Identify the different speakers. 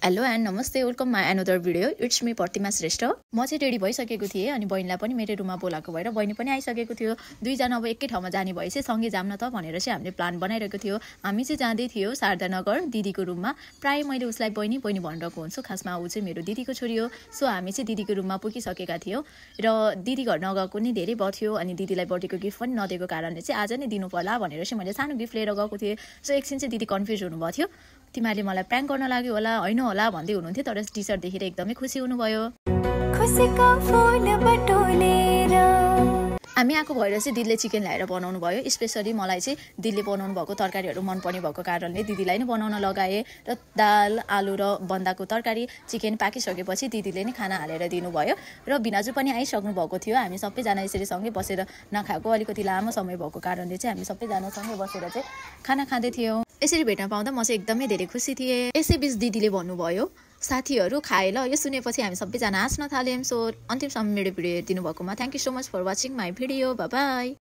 Speaker 1: Hello and नमस्ते, welcome my another video. It's me Pratima Shrestha. म चाहिँ रेडी भइसकेको थिएँ अनि बहिनीलाई पनि मेरो रुममा बोलाएको भएर बहिनी पनि आइसकेको थियो। दुईजना अब एकै ठाउँमा जाने भए चाहिँ सँगै जाऊँ न त भनेर चाहिँ हामीले प्लान बनाइरहेको थियो। हामी चाहिँ जाँदै थियो शारदानगर दिदीको रुममा। प्रायः मैले उसलाई बहिनी बहिनी भनिरहेको हुन्छु, खासमा ऊ चाहिँ मेरो दिदीको छोरी हो। सो हामी चाहिँ दिदीको रुममा पुगिसकेका थियौँ र दिदी घर नगएको नि धेरै भयो थियो अनि दिदीलाई बर्थडेको गिफ्ट पनि नदिएको कारणले चाहिँ आज नै दिनु पर्ला भनेर चाहिँ मैले सानो गिफ्ट लिएर गएको थिएँ। सो एकछिन चाहिँ दिदी कन्फ्युज हुनुभएको थियो, तिमीहरूले मलाई प्र्याङ्क गर्न लाग्यो होला होइन होला भन्दै हुनुहुन्थ्यो, तर टी सर्ट देखेर एकदमै खुसी हुनुभयो। हामी आएको भएर चाहिँ दिदीले चिकन ल्याएर बनाउनु भयो। स्पेसली मलाई चाहिँ दिदीले बनाउनु भएको तरकारीहरू मनपर्ने भएको कारणले दिदीलाई नै बनाउन लगाएँ र दाल आलु र बन्दाको तरकारी चिकन पाकिसकेपछि दिदीले नै खाना हालेर दिनुभयो र भिनाजु पनि आइसक्नु भएको थियो। हामी सबैजना यसरी सँगै बसेर नखाएको अलिकति लामो समय भएको कारणले चाहिँ हामी सबैजना सँगै बसेर चाहिँ खाना खाँदै थियौँ। यसरी भेट्न पाउँदा म चाहिँ एकदमै धेरै खुसी थिएँ। यसैबीच दिदीले भन्नुभयो, साथीहरू खाए ल। यो सुनेपछि हामी सबैजना हाँस्न थाल्यौँ। सो अन्तिमसम्म मेरो भिडियो हेरिदिनु भएकोमा thank you so much for watching my video. Bye by.